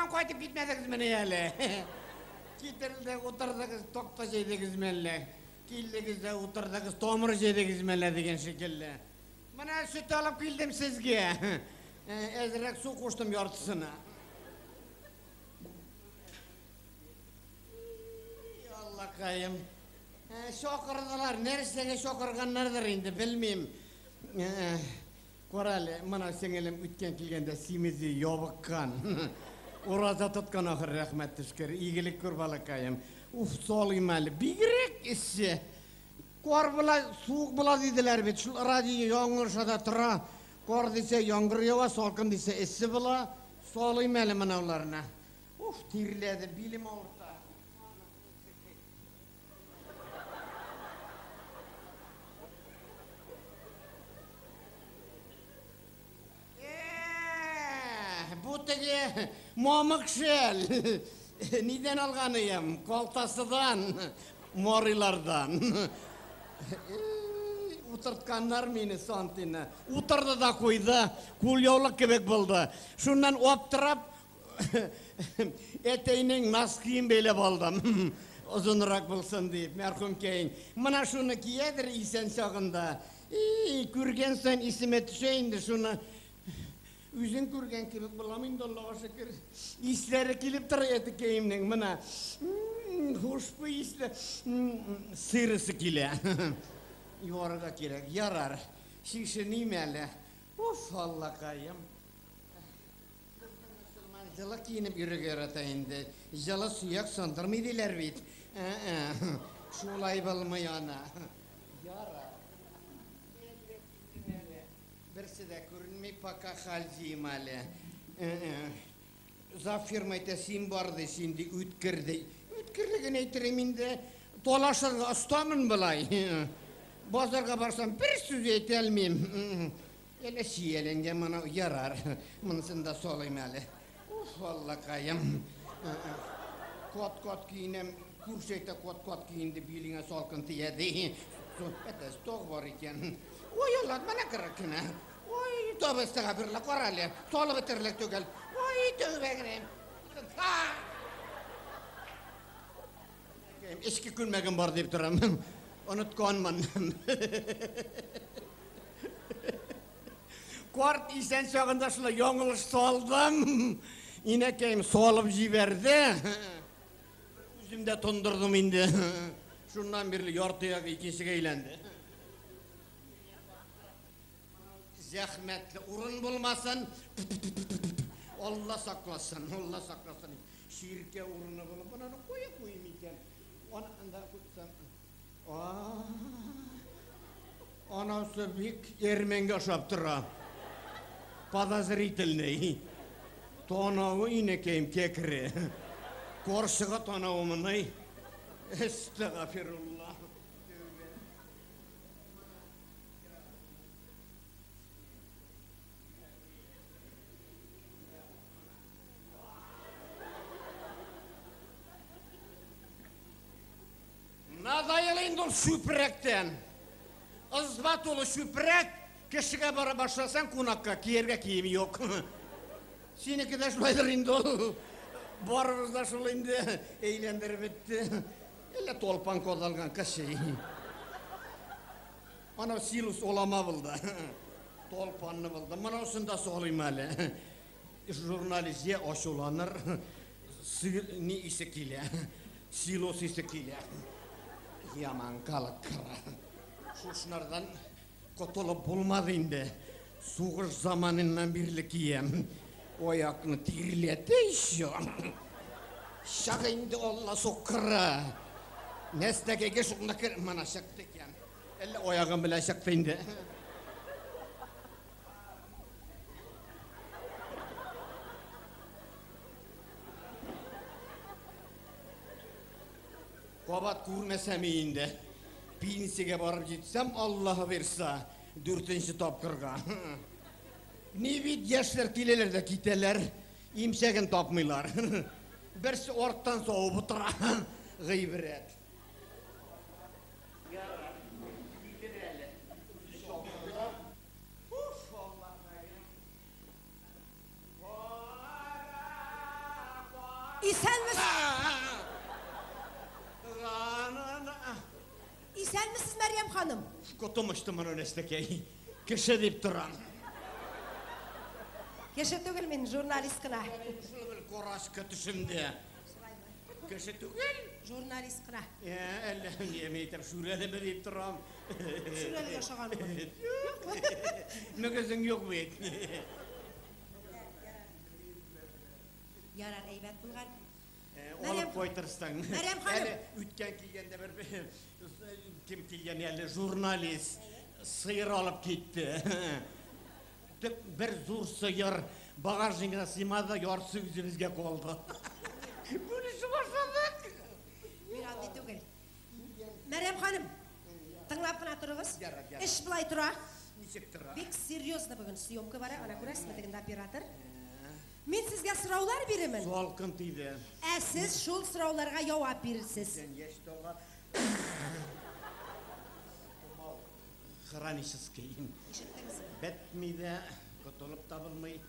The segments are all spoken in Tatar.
Һаман кайтып китмәдегезмени әле? Китерелде, утырдыгыз, такта җәйдегезме әллә? Килдегез дә утырдыгыз, тамыр җәйдегезме әллә дигән шикелле. Менә сөт алып килдем сезгә. Әзрәк су куштым яртысына. Аллакаем. Чакырдылар, нәрсәгә чакырганнардыр инде, белмим. Кара әле, менә сеңелем үткән килгәндә симезе ябыккан. Ураза тоткан ахыр, рәхмәт төшкер. Игелек күр, балакаем. Уф, салыйм әле. Бигрәк эссе. Кар була, суык була диделәр бит. Шул радио яңгырша да тора. Кар дисә яңгыр ява, салкын дисә эссе була. Салыйм әле монауларны. Уф, тирләде, билем авырта. Бу теге мамык шәл. Нидән алганыем? Калтасыдан, Марилардан. Утыртканнар мине Сантины. Утырды да куйды, кулъяулык кебек булды. Шуннан аптырап, әтәйнең носкиен бәйләп алдым. Озынрак булсын дип, мәрхүмкәең. Менә шуны киядер исән чагында. И, күргән саен исемә төшә инде шуны. Үзен күргән кебек булам инде, Аллага шөкер. Исләре килеп тора әтекәемнең. Менә хушбуй исле сырысы килә. Юарга кирәк. Ярар. Чишеним әле. Уф, Аллакаем. Безнең мөселман җылы киенеп йөрергә ярата инде. Җылы сөяк сындырмый диләр бит. Шулай булмый ана. Ярар. Берсе дә күренми, пока хәл җыйм әле. Завфирма әйтә, син бар ди, син ди, үткер ди. Үткерлеген әйтерем инде. Талашырга остамын болай. Базарга барсам, бер сүз әйтә алмыйм. Әле чияләнгән моны ярар. Монысын да салыйм әле. Уф, Аллакаем. Кат-кат киенәм. Күрше әйтә, кат-кат киенде, билеңә салкын тия ди. Әтәс, тог бар икән. Ой, Алла, менә кырык кенә. Ой, тәүбә әстәгъфирулла, кара әле, салып бетерерлек түгел. Ой, тәүбә генә. Эчке күлмәгем бар дип торам. Онытканмын. Карт исән чагында шулай яңылыш салдым. Инәкәем салып җибәрде. Үзем дә тондырдым инде. Шуннан бирле ярты ягы икенчегә әйләнде. Зәхмәтле урын булмасын. Алла сакласын, Алла сакласын. Чиркәү урыны булып, моны кая куйыйм икән? Аны анда куйсам. Анасы бик әрмәнгә ошап тора. Подозрительный. Танавы инәкәем кәкре. Каршыга танавы моный. Әстәгафирулла. Надоел инде ул чүпрәктән. Ызба тулы чүпрәк, кешегә бара башласаң кунакка, кияргә кием юк. Синеке дә шулайдыр инде ул. Барыбыз да шул инде әйләндереп бетте. Әллә толпан кадалган кеше. Ана силус олама булды. Толпанны булды. Монысын да салыйм әле. Журналист я ачуланыр, сыер ни исе килә, силос исе килә. Яман калыккыра. Шушынардан котылып булмады инде. Сугыш заманыннан бирле киям. Аякны тирләтә еще. Чак инде Алла суккыры. Нәстәгәгә шунда кер, мана чыкты икән. Әллә аягым белән чыкты инде. Кабат күрмәсәм инде. Пенсиягә барып җитсәм, Аллаһы бирса, дүртенче тапкырга. Ни бит яшьләр киләләр дә китәләр, имчәген тапмыйлар. Берсе арттан савып утыра. Гыйбрәт. Ярар, китер әле. Үзе чалдырды. Уф, Аллакаем. Мәрьям ханым? Котым очты моны нәрсәкәй. Кеше дип торам. Кеше түгел мин, журналист кына. Карашка төшемдә. Кеше түгел? Журналист кына. Әллә ни әйтәм, шүрәлеме дип торам. Шүрәлегә ошаган бу. Юк. Мөгезең юк бит. Ярар, әйбәт булган. Алып кайтырсың. Мәрьям ханым. Әле үткән килгәндә бер кем килгән әле журналист сыер алып китте. Төп бер зур сыер багажнигына сыймады, яртысы үзебезгә калды. Бүлешеп ашадык. Мин андый түгел. Мәрьям ханым, тыңлап кына торыгыз. Ярар, ярар. Эш болай тора. Ничек тора? Бик серьезно бүген съемка бара. Ана күрәсезме, тегендә оператор. Мин сезгә сораулар бирермен. Салкын тиде. Ә сез шул сорауларга җавап бирерсез. Сен яшь тала. Хронический. Ишеттегезме? Бетми дә, котылып та булмый.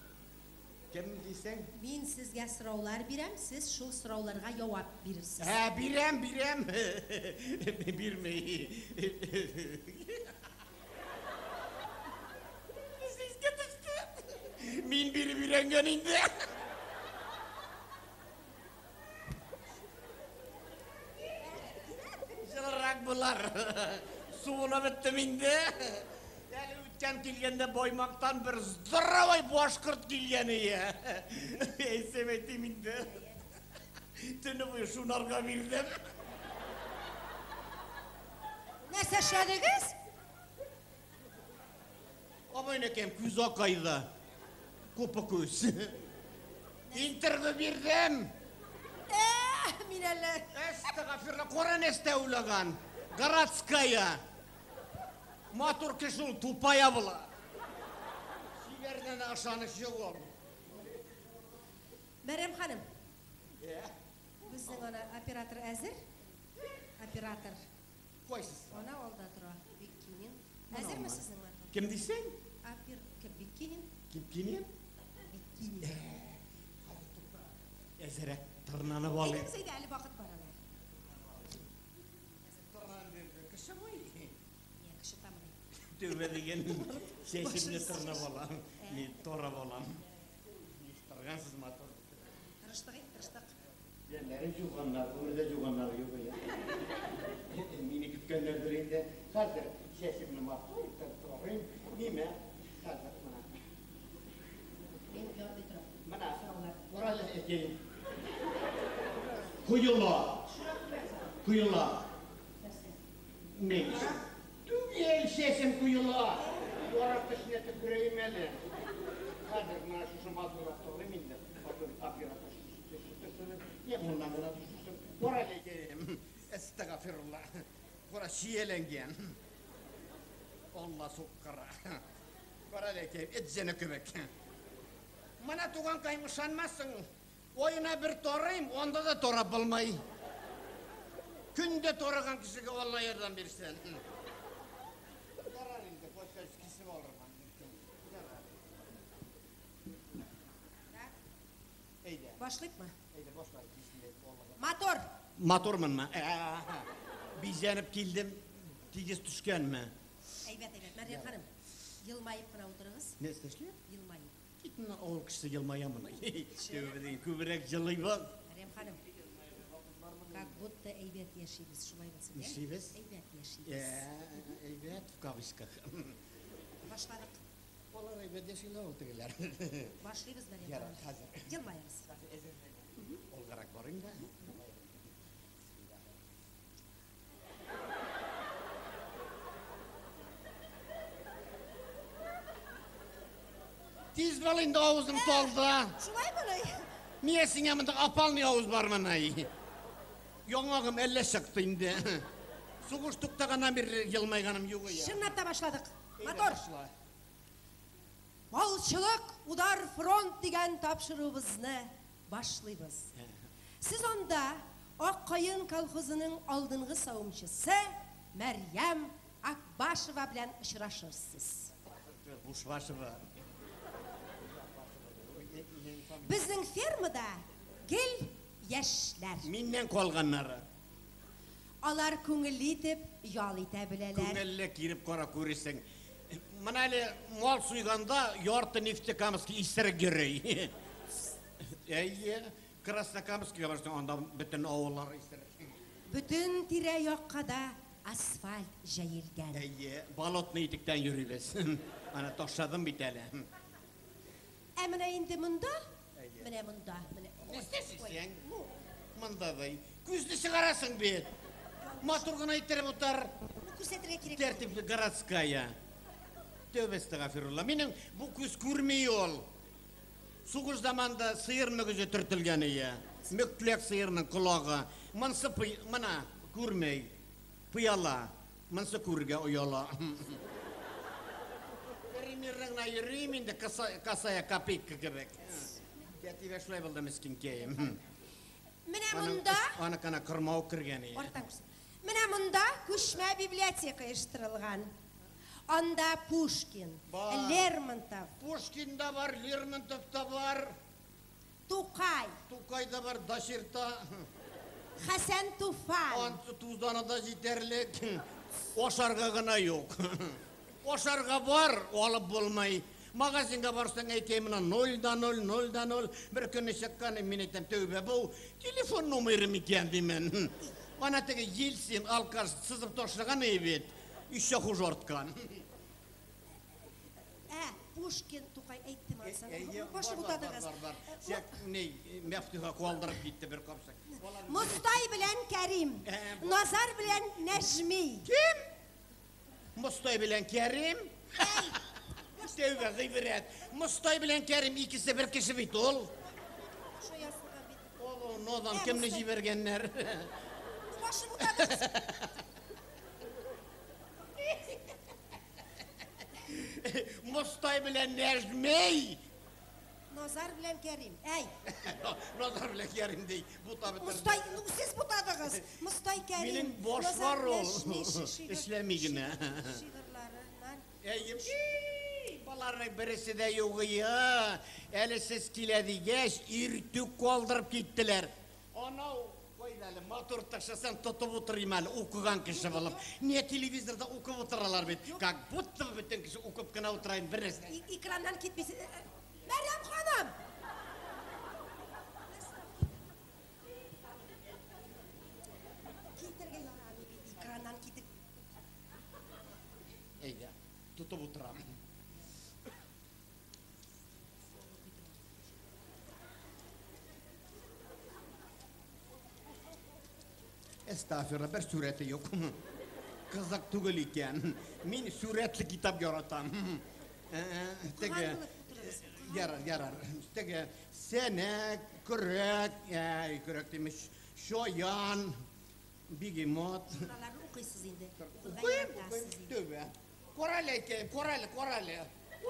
Кем дисең? Мин сезгә сораулар бирәм, сез шул сорауларга җавап бирерсез. Ә, бирәм, бирәм. Бирми. Искә төште. Мин биреп өйрәнгән инде. Җылырак булар. Суынып беттем инде. Әле үткән килгәндә Баймактан бер здоровый башкорт килгән ие. Әйтсәм әйтим инде. Төне буе шунарга бирдем. Нәрсә эшләдегез? Абайнакем күз акайды. Купы күз. Интервью бирдем. Мин әле. Әстәгъфирулла, кара нәрсә уйлаган. Городская. Матур кеше ул тупая була. Чибәрдән ышаныч юк ул. Мәрьям ханым. Безнең ана оператор әзер? Оператор. Кайсысы? Ана алда тора. Биккинин. Әзерме сезнең матур? Кем дисең? Кем Биккинин? Ким? Биккинин. Әзерәк тырнанып алыйк. Әйдәгез, әйдә, әле вакыт бар әле. Кеше буй. Не, кеше тамын. Тәүбә дигән чәчемне тырнап алам, мин торап алам. Торгансыз матур. Тырыштык, тырыштык. Җәннәре юганнар, үрдә юганнар юк я. Мине көткәннәрдер инде. Хәзер чәчемне матур итеп торыйм. Нимә? Хәзер менә. Мин җавап торам. Менә Урал әкәй. Куела. Куела. Ни? Түгел чәчем куела. Ярак төшенә төкерәем әле. Хәзер менә шушы матуррак торыйм инде. Матур оператор төшсен. Не моннан гына төшсен. Урал әкәем. Әстәгъфирулла. Кара чияләнгән. Алла суккыра. Кара әкәем, эт җәне кебек. Менә туганкаем ышанмассың. Оена бер торыйм, анда да торап булмый. Көндә торган кешегә Алла ярдәм бирсен. Ярар инде, башка кисеп алырмын. Ярар. Әйдә. Башлыйкмы? Әйдә, башлайык. Бисмилла. Мотор. Матурмынмы? Бизәнеп килдем, тигез төшкәнме? Әйбәт, әйбәт. Мәрьям ханым, елмаеп кына утырыгыз. Нәрсә эшлим? Елмаеп. Кит менә авыл кешесе елмаямыни? Тәүбә дигән күбрәк җылыйбыз. Мәрьям ханым, как будто әйбәт яшибез, шулай булсын, ә? Нишлибез? Әйбәт яшибез. Әйбәт, в кавычках. Башладык. Алар әйбәт яшиләр ул тегеләр. Башлыйбыз, Мәрьям Ярар, ханым. хәзер. Елмаегыз. Алгарак барыйм да. Тиз бул инде авызым талды. Шулаймыни? Нигә сиңа монда апалный авыз бармыни? Яңагым әллә чыкты инде. Сугыш туктаганнан бирле елмайганым юк я. Чынлап та башладык. Мотор. Малчылык удар фронт дигән тапшыруыбызны башлыйбыз. Сез анда Ак каен колхозының алдынгы савымчысы Мәрьям Акбашева белән очрашырсыз. Бушбашева. Безнең фермада гел яшьләр. Миннән калганнары. Алар күңелле итеп ял итә беләләр. Күңелле киреп кара күресең. Менә әле мал суйганда ярты Нефтекамский исерек йөри. Әйе, Краснокамскийга барсаң, анда бөтен авыллар исерек. Бөтен тирә-якка да асфальт җәелгән. Әйе, болотный итектән йөрибез. Ана ташладым бит әле. Ә менә инде монда, менә монда, менә. Нәрсә син? Монда да. Күзне чыгарасың бит. Матур гына иттереп утыр. Күрсәтергә кирәк. Тәртипле городская. Тәүбә әстәгафирулла. Минем бу күз күрми ул. Сугыш заманында сыер мөгезе төртелгән ие. Мөкләк сыерның колагы. Монсы мына күрмей. Пыяла. Монсы күргә ояла. Примерно гына йөрим инде косая копейка кебек. Тәтибә шулай булды мескенкәем. Менә монда Аны кана кырмау кергән ие. Арттан күрсәт. Менә монда күчмә библиотека оештырылган. Анда Пушкин, Бар. Лермонтов, Пушкин да бар, Лермонтов та бар, Тукай, Тукай да бар, Даширта. Хәсән Туфан. Ансы тузаны да җитәрлек. Ашарга гына юк. Ашарга бар, алып булмый. Магазинга барсаң, әйтәм, менә 0 да 0, 0 да 0. Бер көнне чыккан, мин әйтәм, тәүбә, бу телефон номеры микән димен. Ана теге Ельцин алкаш сызып ташлаган бит. Еще хуже арткан. Ә, Пушкин, Тукай әйттем ансын. Әйе, Башы бар, бар, бутадыгыз. бар, бар. Сәк, ни, Мәфтуха калдырып китте бер капчык. Мостай белән Кәрим, Ә, Назар белән Нәҗми. Кем? Мостай белән Кәрим? Тәүбә, гыйбрәт. Мостай белән Кәрим икесе бер кеше бит ул. Шо язылган бит. Ул надан Ә, кемне Мостай. җибәргәннәр? Башы бутадыгыз. Мостай белән Нәҗми. Назар белән Кәрим. Әй, Назар белән Кәрим ди. Бута бетерде. Мостай, ну сез бутадыгыз. Мостай Кәрим. Минем баш Назар бар ул. Нәҗми, Эшләми генә. Шигырьләреннән. Әйе, баларның бересе дә юк ия. Әле сез килә дигәч, иртүк калдырып киттеләр. Анау кайда әле матур ташасаң тотып утырыйм әле, укыган кеше булып. Не телевизорда укып утыралар бит. Как будто бөтен кеше укып кына утыра инде бер нәрсә. Экраннан китмисез. Мәрьям ханым! Китергә ярамый бит, экраннан китеп. Әйдә, тотып утырам. Әстәгъфирулла, бер сурәте юк. Кызык түгел икән. Мин сурәтле китап яратам. Теге Укыган булып утырыгыз. Ярар, ярар. Теге сәнәк, көрәк, әй, көрәк димеш, чаян, бегемот. Аларны укыйсыз инде. Укырга Укыйм, яратасыз укыйм, инде. тәүбә. Карале әйткәем, карале, карале.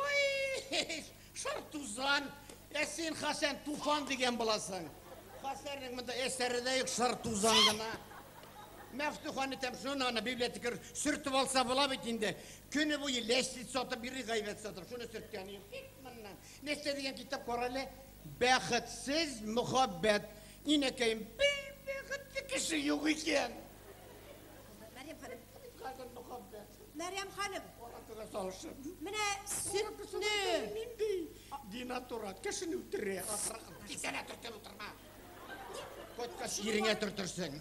Ой, шыр тузан. Ә син Хәсән Туфан дигән буласың. Хәсәннең монда әсәре дә юк, шыр тузан гына. Мәфтухан итәм, шуны аны библиотекарь сөртеп алса була бит инде. Көне буе ләчтит сатып, йөри гайбәт сатып, шуны сөрткән юк. Кит моннан. Нәрсә дигән китап карале? Бәхетсез мөхәббәт. Инәкәем, бер бәхетле кеше юк икән. Мәрьям ханым, Хәзер мөхәббәт. Мәрьям ханым, Аракыга салышып. менә сөтне Нинди денатурат, кешене үтерә. Кисәнә төртеп утырма. Кайткач иреңә төртерсең.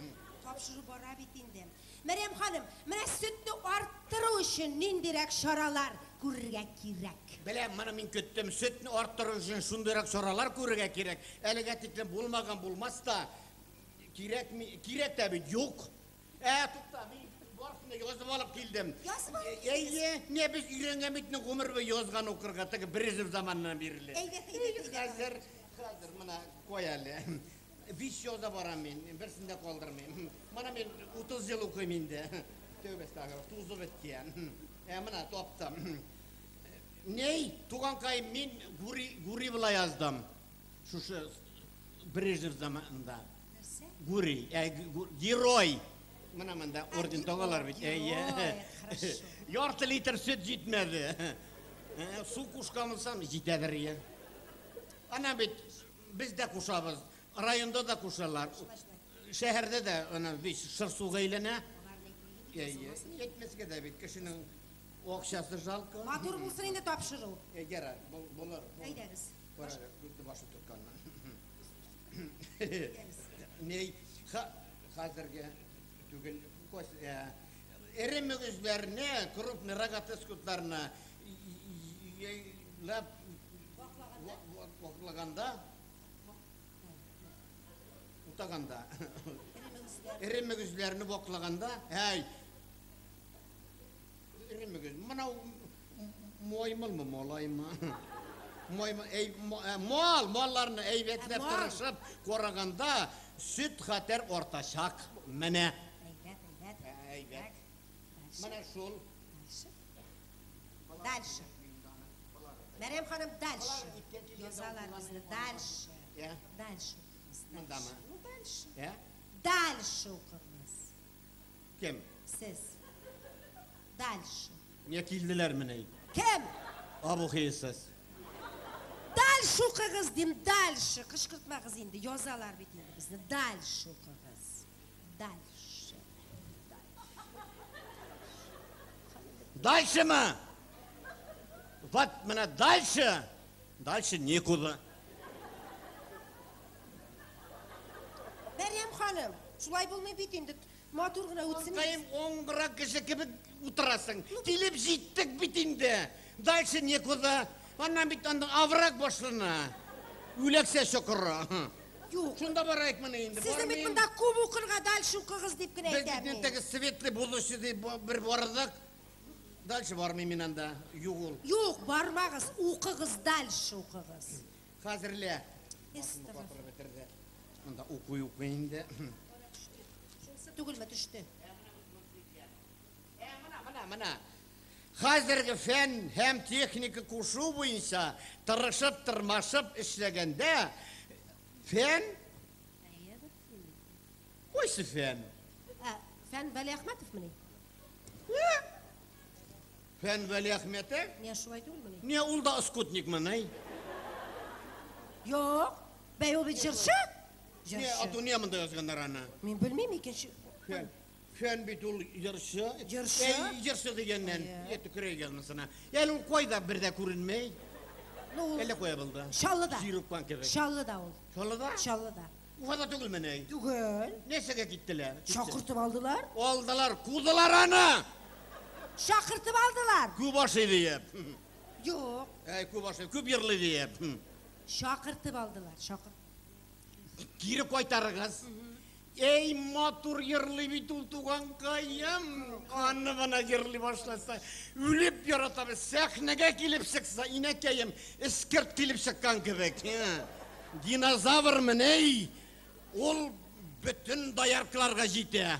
Тапшыру бара бит инде. Мәрьям ханым, менә сөтне арттыру өчен ниндирәк чаралар күрергә кирәк? Беләм, моны мин көттем. Сөтне арттыру өчен шундыйрак чаралар күрергә кирәк. Әлегә тиклем булмаган булмас та кирәк, кирәк тә бит юк. Ә, тукта, мин барысын да язып алып килдем. Язып алып килдегез? Әйе, не без өйрәнгән бит инде гомер буе язган укырга, теге Брежнев заманыннан бирле. Әйбәт, әйбәт, әйбәт. Хәзер, хәзер менә кой әле. Биш яза барам мин, берсен дә калдырмыйм. Менә мин 30 ел укыйм инде. Тәүбә әстәгъфирулла, тузы беткән. Ә менә таптым. Ней, туганкай, мин Гури була яздым. Шушы Брежнев заманында. Нәрсә? Гури, герой. Менә монда орден тагалар бит. Герой, Әйе. хорошо. Ярты литр сөт җитмәде. Су кушкан булсам җитәдер я. Ана бит без дә кушабыз, районда да кушалар. Шулай, шулай. Шәһәрдә дә ана бит шыр суга әйләнә. Әйтмәскә дә бит кешенең акчасы жалко. Матур булсын инде тапшыру. Ярар, булыр. Әйдәгез. Башы тотканнан. Ни хәзерге түгел, эре мөгезләрне, крупный рогатый скотларны лап ваклаганда, утаганда, эре мөгезләрне ваклаганда, әй, эре мөгез, мына маймылмы, малаймы? Мал, малларны әйбәтләп тырышып караганда, сөт хәтәр артачак. Менә. Әйбәт, әйбәт. Әйбәт. Менә шул. Дальше. Мәрьям ханым, дальше. Язалар безне, дальше. Дальше. Мындамы? Ну, дальше. Дальше укыгыз. Кем? Сез. Дальше. Не килделәр менә? Кем? Абу хыйсыз. Дальше укыгыз дим, дальше. Кычкыртмагыз инде, язалар бит инде безне. Дальше укыгыз. Дальше. Дальше мы? Вот менә дальше. Дальше некуда. Мәрьям ханым, шулай булмый бит инде. Матур гына үтсен. Кайым оңгырак кеше кебек утырасың. Килеп җиттек бит инде. Дальше некуда. Аннан бит анда овраг башлана. Үләксә чокыры. Юк. Шунда барайык менә инде. Сезнең бит монда күп укырга дальше укыгыз дип кенә Без әйтәм. бит теге светлый будущее дип бер бардык. Дальше бармыйм мин анда. Юк ул. Юк, бармагыз, укыгыз, дальше укыгыз. Хәзерлә. Естагфирулла. Бетерде. Монда укый укый инде. Шунысы түгелме төште? Менә, менә, менә. Хәзерге фән һәм техника кушу буенча тырышып, тырмашып эшләгәндә фән, кайсы фән? Фән Вәлиәхмәтовмыни? Фән Вәлиәхмәтов? Не шулай түгелмени? Не, ул да скотникмыни? Юк, бәй ул бит җырчы. Не, а то не монда язганнар аны. Мин белмим икенче. Фән, фән бит ул җырчы. Җырчы? Әй, җырчы дигәннән, төкерә язмасына. Әле ул кайда бер дә күренмәй. Ну, ул Әллә кая булды? Чаллыда. Җыйрыккан кебек. Чаллыда ул. Чаллыда? Чаллыда. Уфада түгелмени? Түгел. Нәрсәгә киттеләр? Чакыртып алдылар. Алдылар, кудылар аны. Чакыртып алдылар. Күп ашый диеп. Юк. Әй, күп ашый, күп йырлый диеп. Чакыртып алдылар. Чакыр. Кире кайтарыгыз. Эй, матур йырлый бит ул туганкаем. Аны гына йырлый башласа, үлеп яратабыз. Сәхнәгә килеп чыкса, инәкәем, эскерт килеп чыккан кебек. Динозавр менә, ул бөтен дояркаларга җитә.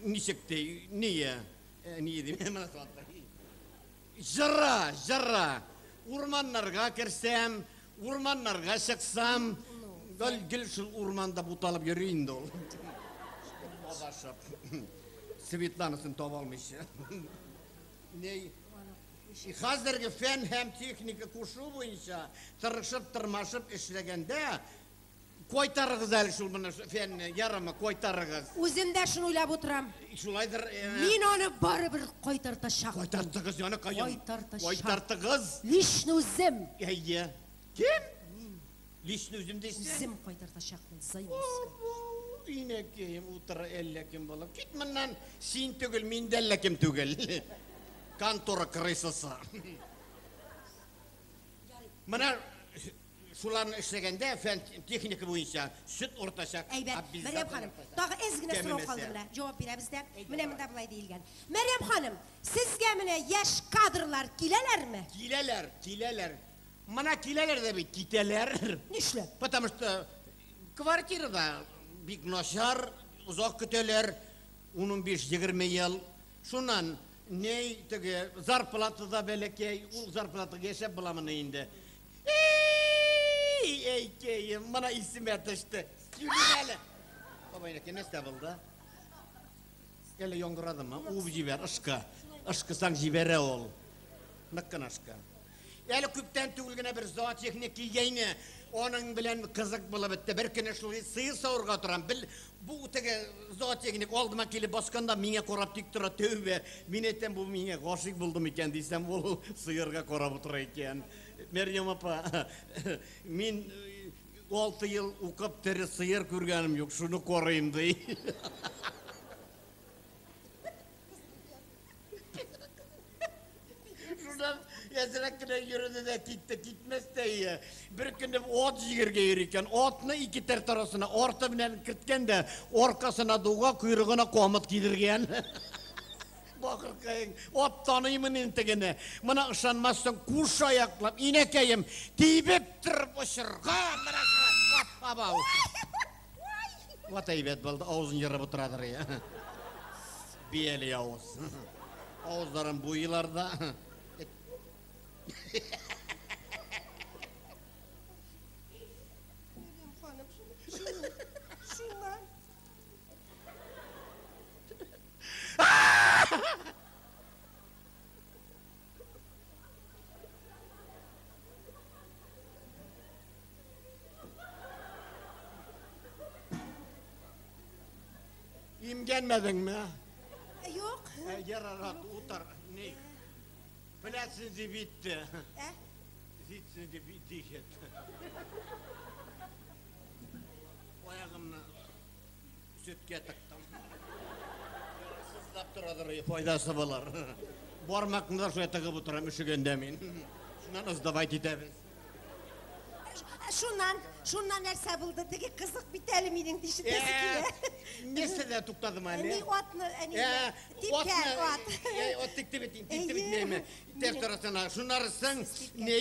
Ничек ди, ние? Ние дим, менә сатты. Җыра, җыра. Урманнарга керсәм, урманнарга чыксам, гел гел шул урманда буталып йөри инде ул. Адашып. Светланасын таба алмыйча. Ни? Хәзерге фән һәм техника кушу буенча тырышып, тырмашып эшләгәндә, кайтарыгыз әле шул менә фәнне, ярымы кайтарыгыз. Үзем дә шуны уйлап утырам. Шулайдыр. Мин аны барыбер кайтартачак. Кайтартыгыз, яныкаем. Кайтартачак. Кайтартыгыз. Лично үзем. Әйе. Кем? Лично үзем дисең? Үзем кайтартачакмын, займусь. Инәкәем утыра әллә кем булып. Кит моннан, син түгел, мин дә әллә кем түгел. Контора крысасы. Менә шуларны эшләгәндә фән техника буенча сөт ортачак. Әйбәт, Мәрьям ханым, тагы әз генә сорау калды менә. Җавап бирәбез дә. Менә монда болай диелгән. Мәрьям ханым, сезгә менә яшь кадрлар киләләрме? Киләләр, киләләр. Менә киләләр дә бит, китәләр. Нишләп? Потому что квартирада бик начар, озак көтәләр, 15-20 ел. Шуннан ни теге зарплата да бәләкәй, ул зарплатага яшәп буламыни инде? Эй, әйкәем, менә исемә төште. Сөйлим әле. Бабай, нәрсә булды? Әле яңгырадымы? Уып җибәр, ышкы. Ышкысаң җибәрә ул. Нык кына ышкы. Әле күптән түгел генә бер зоотехник килгәйне. Аның белән кызык булып бетте. Бер көнне шулай сыер савырга торам. Бел, бу теге зоотехник алдыма килеп басканда миңа карап тик тора, тәүбә. Мин әйтәм, бу миңа гашыйк булды микән дисәм, ул сыерга карап утыра икән. Мәрьям апа, мин 6 ел укып тере сыер күргәнем юк, шуны карыйм ди. Шуннан әзрәк кенә йөрде дә китте, китмәс тә ие. Бер көнне ат җигергә йөри икән. Атны ике тәртә арасына арты белән керткән дә, аркасына дуга, койрыгына камыт кидергән. Бакыркаең, ат таныймын инде тегене. Моны ышанмассың, куш аяклап, инәкәем, тибеп торып очырган. Менә шулай, ат, абау. Вот әйбәт булды, авызын ерып утырадыр. Я. Бияле авыз. Авызларын буйлар да. Мәрьям ханым, шуннан. Имгәнмәдеңме? Юк. Ярар, утыр. Не? Беләсен дип битте. Ә? Зитсен дип дихет. Аягымны сөткә тыктым. Сызлап торадыр, файдасы булыр. Бармакны да шулай тыгып утырам өшегәндә мин. Шуннан сдавать итәбез. Шуннан, шуннан нәрсә булды? Теге кызык бит әле минем ишетәсе килә. Нәрсәдә туктадым әле? Ни атны, әни, типкән ат. Ат тикте бит, тикте бит нәме. Тәртә арасына. Шуннан ни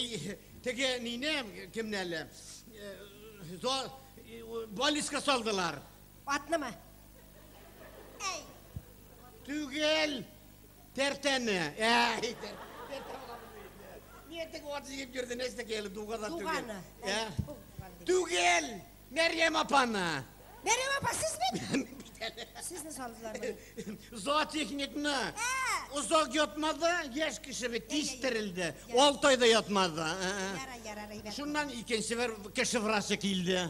теге нине кемне әле? Балиска салдылар. Атнымы? Әй. Түгел. Тәртәне. Әй, тәртә. Niye tek ат җигеп йөрде, нәрсә әле дуга да түгел. Дуганы. Түгел. Мәрьям апаны. Мәрьям апа, сез бит? Сезне салдылар моны. Зоотехникны. Озак ятмады, яшь кеше бит тиз терелде. 6 айда ятмады. Ярар, ярар, әйбәт. Шуннан икенче бер кеше врачы килде.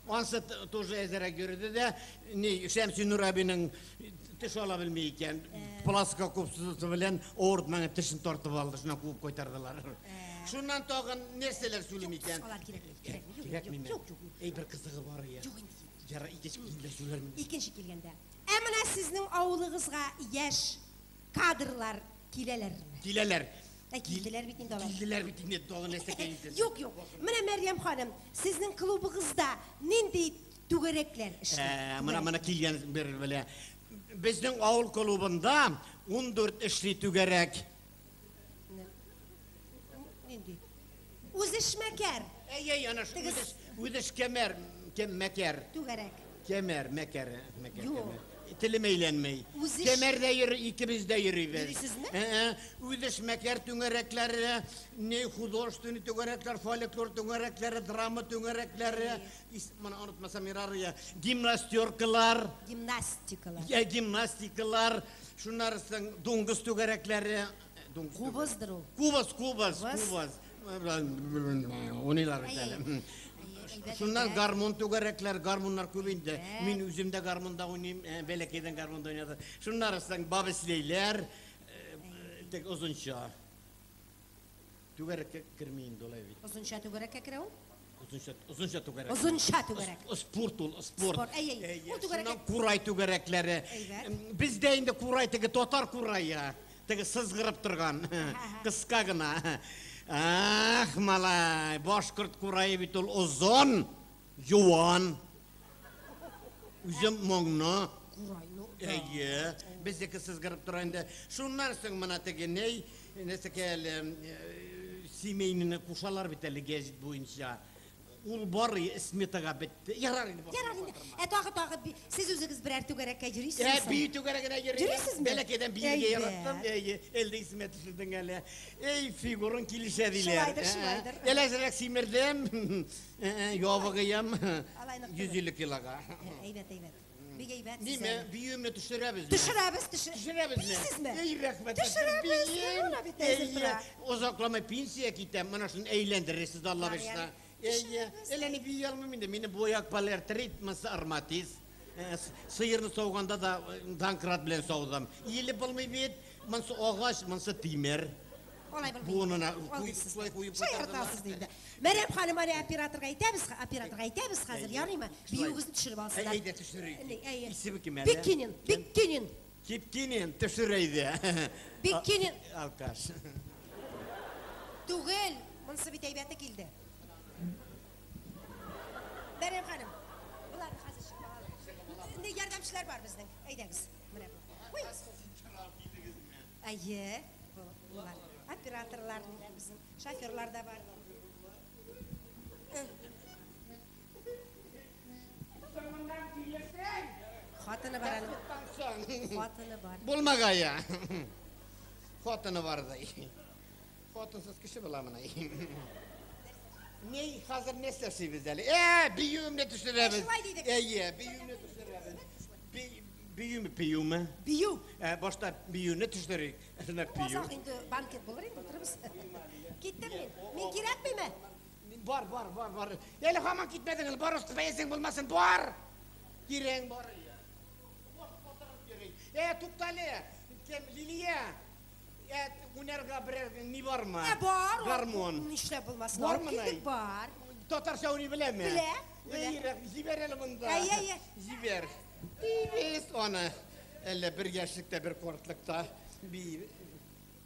Ансы тоже әзерәк йөрде дә, ни Шәмсинур әбинең теш ала белми икән. Плоскокубсы белән авыртманы тешен тартып алды, шуннан куып кайтардылар. Шуннан тагын нәрсәләр сөйлим икән? Алар кирәкми, кирәкми. Кирәкмиме? Юк, юк, юк. Эй, бер кызыгы бар я. Юк инде. Ярар, икенче килгәндә сөйләрмен. Икенче килгәндә. Ә менә сезнең авылыгызга яшь кадрлар киләләрме? Киләләр. Ә килделәр бит инде алар. Килделәр бит инде, тагын нәрсә килде. Юк, юк. Менә Мәрьям ханым, сезнең клубыгызда нинди түгәрәкләр эшли? Менә менә килгән бер белә. Безнең авыл клубында 14 эшли түгәрәк. Нинди? Үзешмәкәр. Әй, әй, ана шу үзешкәмәр, кем мәкәр. Түгәрәк. Кемәр, мәкәр, мәкәр. Юк. Телем әйләнмәй. Үзеш- Кемәрдә йөри, икебез дә йөрибез. Йөрисезме? Үзешмәкәр түгәрәкләре, не художественный түгәрәкләр, фольклор түгәрәкләре, драма түгәрәкләре, моны онытмасам ярар я, гимнастеркалар, Гимнастикалар. я гимнастикалар, шуннан соң дуңгыз түгәрәкләре. Дуңгыз Кубыздыр ул. Кубыз, кубыз, Кубыз. кубыз. Уйныйлар бит әле. Шуннан гармун түгәрәкләр, гармуннар күп инде. Мин үзем дә гармунда уйныйм, бәләкәйдән гармунда уйнадым. Шуннан соң бабислейләр, тек озынча. Түгәрәккә керми инде улай бит. Озынча түгәрәккә керә ул? Озынча, озынча түгәрәк. Озынча түгәрәк. Спорт ул, спорт. Спорт, әй, әй. Ул түгәрәккә- Шуннан курай түгәрәкләре. Әйбәт. Бездә инде курай теге татар курае, теге сызгырып торган, кыска гына. Ах, малай, башкорт курае бит ул озын, юан. Үзем моңны. Курай, ну, да. Әйе, бездеке сызгырып тора инде. Шуннан соң менә теге ней, нәрсәкә әле, семейныйны кушалар бит әле гәзит буенча. Ул бар сметага бетте. Ярар инде. Ярар инде. Ә тагы тагы сез үзегез берәр түгәрәккә йөрисезме? Ә, бию түгәрәгенә йөрим. Йөрисезме? Бәләкәйдән биергә яраттым. Әйе, әлдә исемә төшердең әле. Эй, фигурың килешә диләр. Шулайдыр, шулайдыр. Әле әзрәк симердем. Ябыгыем. Алай нык 150 килога. Әйбәт, әйбәт. Бик әйбәт. Ниме, биюемне төшерәбезме? Төшерәбез, төшерәбез. Бийсезме? Эй, рәхмәт. Төшерәбез. Әйе, озакламый пенсия китәм, менә шуны әйләндерерсез Алла бирса. Әйе, әллә ни бии алмыйм инде, мине буяк полиартрит, монысы арматиз. Сыерны сауганда да домкрат белән саудым. Иелеп булмый бит, монысы агач, монысы тимер. Алай булмый. Буынына Алдыйсыз. шулай куеп Шаяртасыз инде. Мәрьям ханым, әле операторга әйтәбез, операторга әйтәбез хәзер, ярыймы? Биюегезне төшереп алсыннар. Әйдә төшерик. Әйе. Исеме кем әле? Биккинин, Биккинин. Кипкинин төшер әйдә. Биккинин. Алкаш. Түгел, монысы бит әйбәте килде. Мәрьям ханым, болар хәзер чыгып алалар. Инде ярдәмчеләр бар безнең. Әйдәгез. Менә бу. Уй. Әйе, булар. Операторлар безнең, шоферлар да бар. Хатыны бар аның. Хатыны бар. Булмагая. Хатыны бар ди. Хатынсыз кеше буламыни? Ни хәзер нәрсә эшлибез әле? Биюемне төшерәбез. Шулай дидек. Әйе, биюемне төшерәбез. Биюме, пиюме? Бию. Башта биюне төшерик. Әнә бию. Озак инде банкет булыр инде, утырабыз. Киттем мин. Мин кирәкмиме? Бар, бар, бар, бар. Әле һаман китмәдең, әле бар бәясең булмасын, бар. Кирәң бар. Туктале. Кем, Лилия? Уйнарга берәр ни бармы? Бар. Гармун. Нишләп булмасын? Бармы? Алып килдек, бар. Татарча уйный беләме? Белә, белә. Эй, җибәр әле монда. Әйе, әйе. Җибәр. Без аны әллә бер яшьлектә, бер картлыкта би.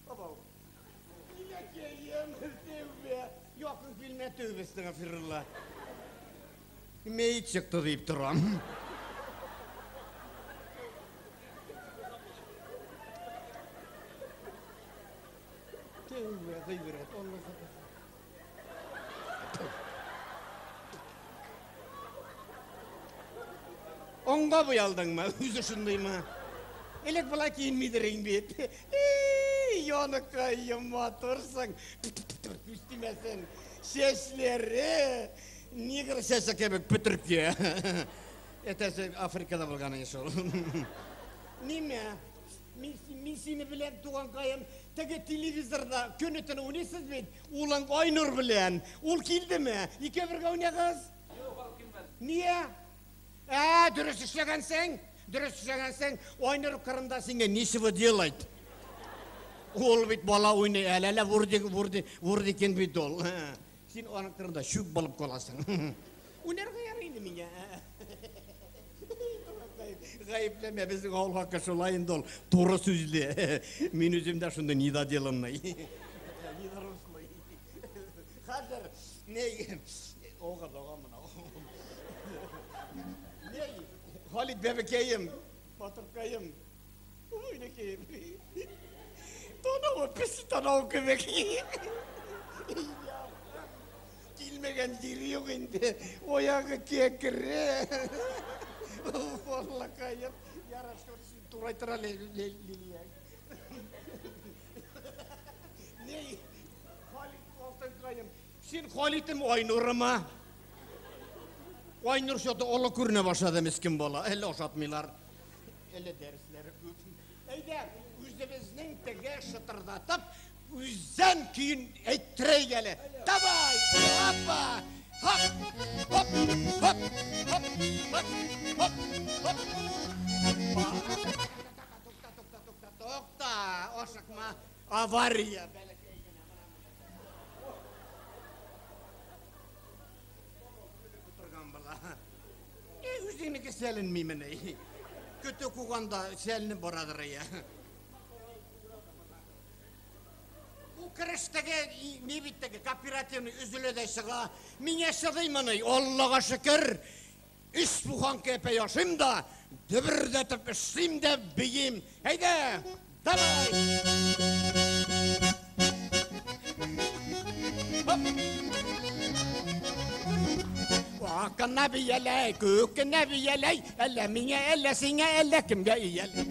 Бабау. Иләкәем, тәүбә. Якын килмә, тәүбә, әстәгъфирулла. Мәет чыкты дип торам. Тәүбә, гыйбрәт, Алла сакласын. Онга буялдыңмы? Үзе шундыймы? Элек болай киенмидер бит. Эй, яныкаем, матурсың. Күз тимәсен. Чәчләре негр чәче кебек пөтеркә. Әтәсе Африкада булган шул. Ниме? Мин сине беләм, туганкаем. Теге телевизорда көне-төне уйныйсыз бит. Улың Айнур белән. Ул килдеме? Икәү бергә уйнагыз? Юк, ул килмәде. Ния? Дөрес эшләгәнсең. Дөрес эшләгәнсең. Айнур кырында сиңа ничего делать. Ул бит бала уйный, әле вурдикен бит ул. Син аның кырында чүп булып каласың. Уйнарга ярый инде миңа. Гаепләмә, безнең авыл халкы шулай инде ул, туры сүзле. Мин үзем дә шундый недоделанный. Недорослый. Хәзер ни ога дога мына. Ни Халит бәбекәем, батыркаем. Ой, некеем. Танавы песи танау кебек. Килмәгән җире юк инде. Аягы кәкре. Аллакаем. Ярар, син турайтыр әле, Лилия. Ни? Халит алтынкаем. Син Халитем Айнурымы? Айнур шоты олы күренә башлады мискин бала. Әллә ашатмыйлар. Әллә дәресләре күп. Әйдә, үзебезнең теге шытырдатып, үзен көен әйттерәйек әле. Давай, опа! Хоп, хоп, хоп, хоп, хоп, хоп, хоп. Тукта, тукта, тукта, тукта, ашыкма. Авария. Бәләкәй генә. Утырган бала. Үзеңнеке сәленмиме ни? Көтү куганда сәленеп барадыр я. Бу керештәге ни бит теге кооперативный өзелә дә чыга. Миңа чыдыймыни? Аллага шөкер. Өч буханка әпәй ашыйм да, дөбердәтеп эшлим дә биим. Әйдә, давай! Хоп! Акына бияләй, күкенә бияләй, әллә миңа, әллә сиңа, әллә кемгә ияләй.